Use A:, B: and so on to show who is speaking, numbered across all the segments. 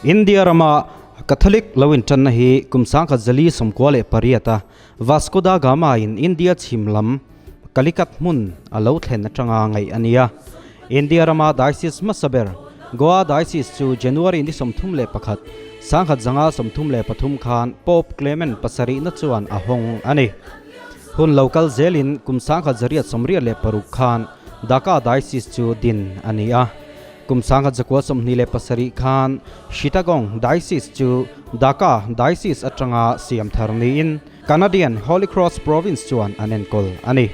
A: India rama Catholic lo intanna hi kum 1948 a Vasco da Gama in India chhim lam Calicut hmun a lo thlen atanga ngaih a ni a. India rama Diocese hmasa ber Goa Diocese chu January ni 31, 1933 khan Pope Clement pasarihna chuan a hawng a ni. Hun lo kal zelin kum 1886 khan Dhaka Diocese chu din a ni a. Kum 1927 khan Chittagong Diocese chu Dhaka Diocese atanga siam thar niin Canadian Holy Cross Province chuan an enkawl a ni.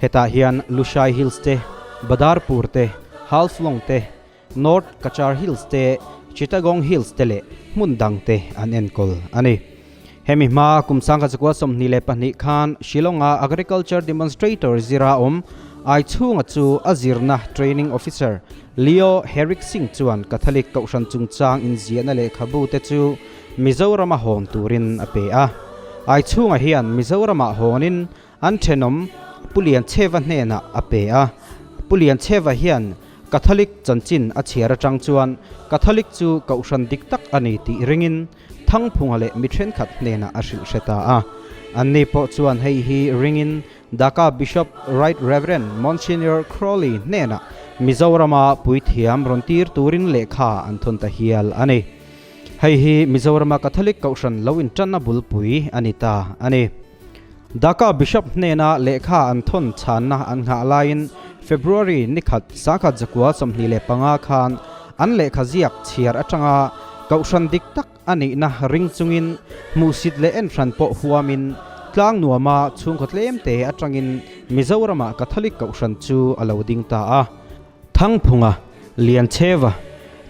A: Hetah hian Lushai Hills te, Badarpur te, Halflong te, North Cachar Hills te, Chittagong Hills te leh hmun dang te an enkawl a ni. Hemi hma kum 1922 khan Shillong-a Agriculture Demonstrator zira awm Aichhunga chu a zirna Training Officer Leo Herrick Singh chuan Catholic Kohhran chungchang inziahna lehkhabu te chu Mizorama hawn turin a pe a. Aichhunga hian Mizoramah hawnin An thenawm Pu Liancheva hnenah a pe a. Pu Liancheva hian Catholic chanchin a chhiar atang chuan Catholic chu kohhran dik tak a ni tih ringin Thangphunga leh mi thenkhat hnenah a hrilh hre ta a. Anni pawh chuan hei hi ringin Dhaka Bishop Right Reverend Monsignor Crowley hnenah Mizorama puithiam rawn tir turin lehkha an thawn ta hial a ni. Hei hi Mizorama Catholic kohhran lo intanna bulpui a ni ta a ni. Dhaka Bishop hnena lehkha an thawn chhanna an nghah laiin February ni khat 1925 khan an lehkha ziak chhiar atanga kohhran dik tak a nihna ring chungin hmuhsit leh enhran pawh huamin tlang nuama chhungkaw tlemte atangin Mizorama Catholic kohhran chu a lo ding ta a. Thangphunga, Liancheva,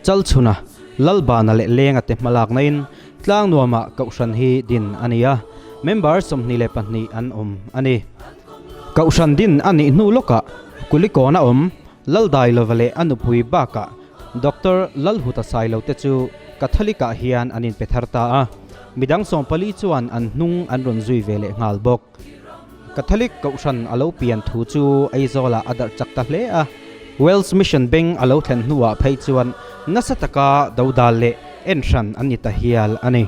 A: Chalchhuna, Lalbana leh Lenga te hmalaknain Tlangnuamah Kohhran hi din a ni a, member 22 an awm a ni. Kohhran din a nih hnu lawkah Kulikawna awm Laldailova leh a nupui bakah Doctor Lalhuta Sailo te chu Catholic-ah hian an inpe thar ta a, midang 14 chuan an hnung an rawn zui ve leh nghal bawk. Catholic Kohhran a lo pian thu chu Aizawlah a darh chak ta hle a, Wales Mission Bank a lo thlen hnuah phei chuan nasa taka dodal leh enhran an ni ta hial a ni.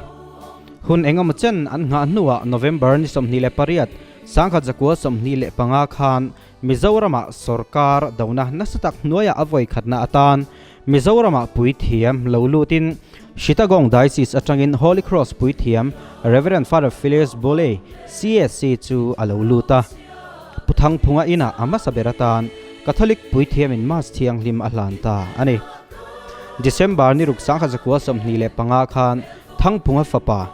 A: Hun engemaw chen an nghah hnuah November ni 28, 1925 khan Mizoramah sorkar dona nasa tak hnuaiah a vawi khatna atan Mizoramah puithiam lo lutin Chittagong Diocese atangin Holy Cross puithiam Rev. Father Phileas Boley, CSC chu a lo lut a. Pu Thangphunga inah a hmasa ber atan Catholic puithiamin Mass thianghlim a hlan ta a ni. December ni ruk 1925 khan Thangphunga fapa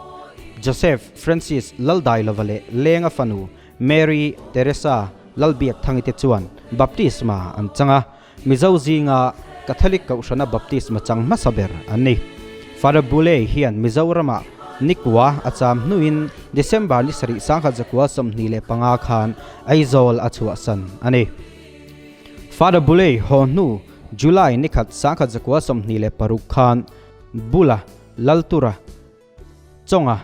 A: Joseph Francis Laldailova leh Lenga fanu Mary Teresa Lalbiakthangi te chuan baptisma an chang a, Mizo zinga Catholic Kohhrana baptisma chang hmasa ber an ni. Father Boulay hian Mizoramah nikua a cham hnuin December ni sarih 1925 khan Aizawl a chhuahsan a ni. Father Boulay haw hnu July ni khat 1926 khan Bula Laltura Chawnga,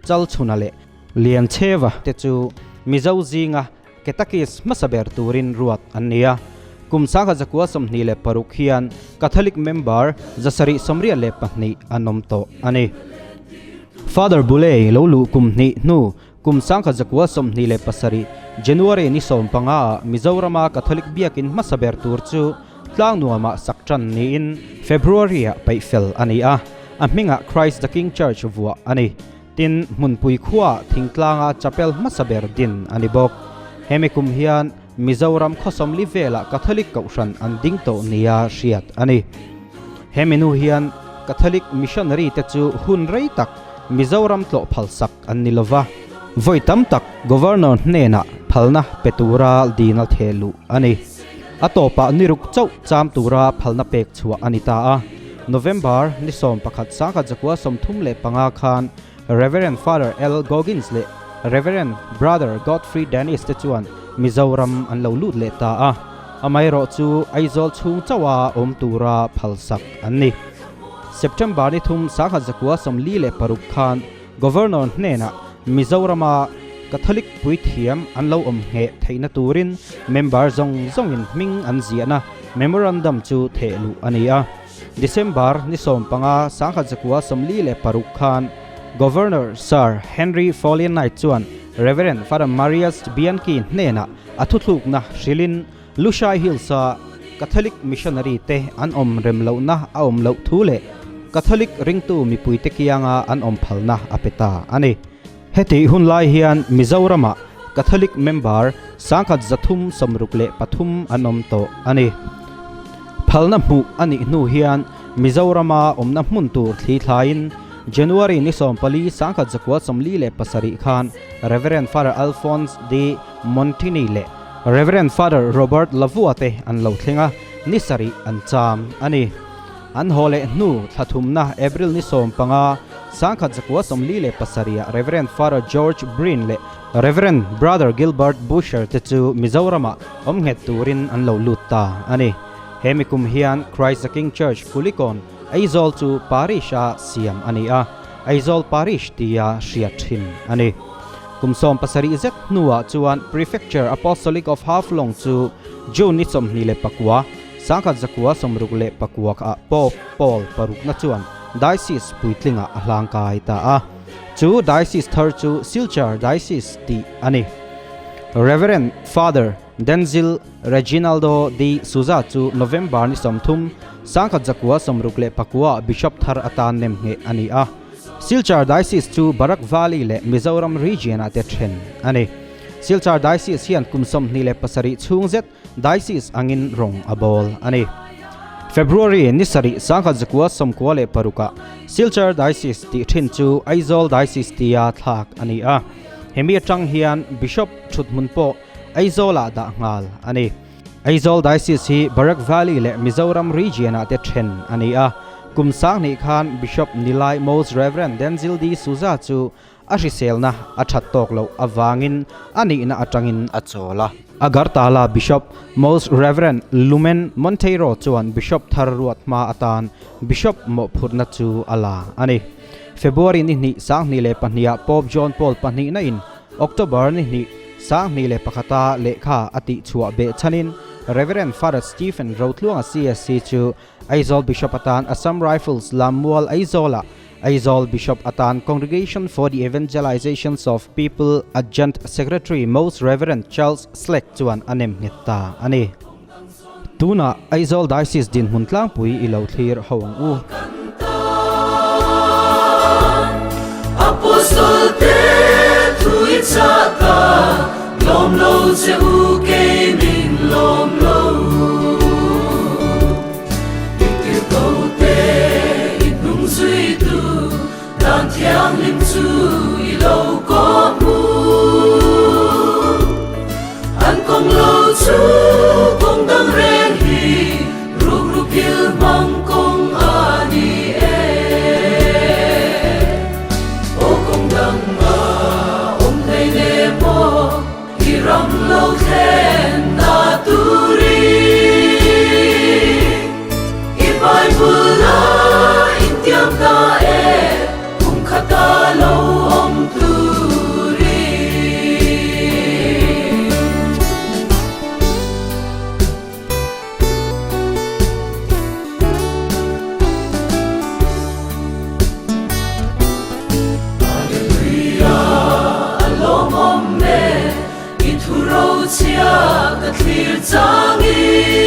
A: Chalchhuna leh Liancheva te chu Mizo zinga Ketakis hmasa ber turin ruat an ni a. Kum 1926 hian Catholic member 782 an awm tawh a ni. Father Boulay lo luh kum hnih hnu kum 1927 January ni 15 ah Mizorama Catholic biakin hmasa ber tur chu Tlangnuamah sak tan niin February ah peih fel a ni a, a hmingah Christ the King Church vuah a ni. Tin, hmunpui khuaah thingtlanga chapel hmasa ber din a ni bawk. Hemi kum hian Mizoram khawsawmli velah Catholic Kohhran an ding tawh nia hriat a ni. Hemi nu hian Catholic missionary te chu hun rei tak Mizoram tlawh phalsak an ni lova, vawi tam tak Governor hnenah phalna pe tura dina theh luh a ni. A tawpah ni ruk chauh cham tura phalna pek chhuah a ni ta a. November ni 11 1935 khan Rev. Father L. Goggins leh Rev. Brother Godfrey Dennis te chuan Mizoram an lo lut leh ta a. Amaherawh chu Aizawl chhung chauha awm tura phalsak an ni. September ni thum 1946 khan Governor hnenah Mizorama Catholic puithiam an lo awm ngheh theihna turin member zawng zawngin hming an ziahna memorandum chu theh luh a ni a. December ni 15 1946 khan Governor Sir Henry Foley Knight chuan Rev. Father Marius Bianchi hnenah a thuthlukna hrilhin Lushai Hills-a Catholic missionary te an awm rem lohna a awm loh thu leh Catholic ringtu mipuite kianga an awm phalna a pe ta a ni. Hetih hun lai hian Mizoramah Catholic member 1363 an awm tawh a ni. Phalna hmuh a nih hnu hian Mizorama awmna hmun tur thli thlaiin January ni 14 1947 khan Rev. Father Alphonse de Montini leh Rev. Father Robert Lavua te an lo thleng a, ni sarih an cham a ni. An haw leh hnu thla thumna April ni 15, 1947 ah Rev. Father George Breen leh Rev. Brother Gilbert Busher te chu Mizoramah awm nghet turin an lo lut ta a ni. He mi kum hian Christ the King Church Kulikawn, Aizawl chu Parish-a siam a ni a, Aizawl Parish tia hriat thin a ni. Kum 17 zet hnuah chuan Prefecture Apostolic of Haflong chu June ni 29, 1969 ah Pope Paul parukna chuan Diocese puitlingah a hlangkai ta a. Chu Diocese thar chu Silchar Diocese tih a ni. Rev. Father Denzil Reginaldo de Souza chu November ni 30, 1969 ah Bishop thar atan nem ngheh a ni a. Silchar Diocese chu Barak Valley leh Mizoram Region ah te then a ni. Silchar Diocese hian kum 27 chhung zet Diocese angin rawng a bawl a ni. February ni sarih 1996 ah Silchar Diocese tih thin chu Aizawl Diocese tia thlak a ni a. Hemi atang hian Bishop thuthmun pawh Aizawlah dah nghal a ni. Aizawl Diocese hi Barak Valley leh Mizoram Region ah te then a ni a. Kum 2000 khan Bishop Nilai Most Rev. Denzil D. Souza chu A hriselna a that tawk loh avangin a nihna atangin a chawl a. Agartala Bishop Most Rev. Lumen Monteiro chuan Bishop thar ruat hma atan Bishop mawhphurhna chu a la a ni. February ni hnih 2002 ah Pope John Paul pahnihna in October ni hnih 2001 a lehkha a tihchhuah beh chhanin Rev. Father Stephen Rotluanga CSC chu Aizawl Bishop atan Assam Rifles Lammual Aizawlah Aizawl Bishop atan Congregation for the Evangelizations of People Adjunct Secretary Most Reverend Charles Slack chuan a nem nghet ta a ni. Tunah Aizawl Diocese dinhmun tlangpui i lo thlir ho ang u.
B: Apostol te thu i chah ta, lawm lo che u kei min lawm lo. Tiktir ko te i hnung zui tu, dan thianghlim chu i lo kawh hmu. An kawng lo chu kawng dang reng hi, rukru kil hmang kawng a ni e. Aw kawng dang a awm hlei ne maw, i ram lo thlen na turin. I Bible a intiam ta e, kum khata lo awm turin. Hallelujah, a lawmawm e, i thu rochhia ka thlir changin.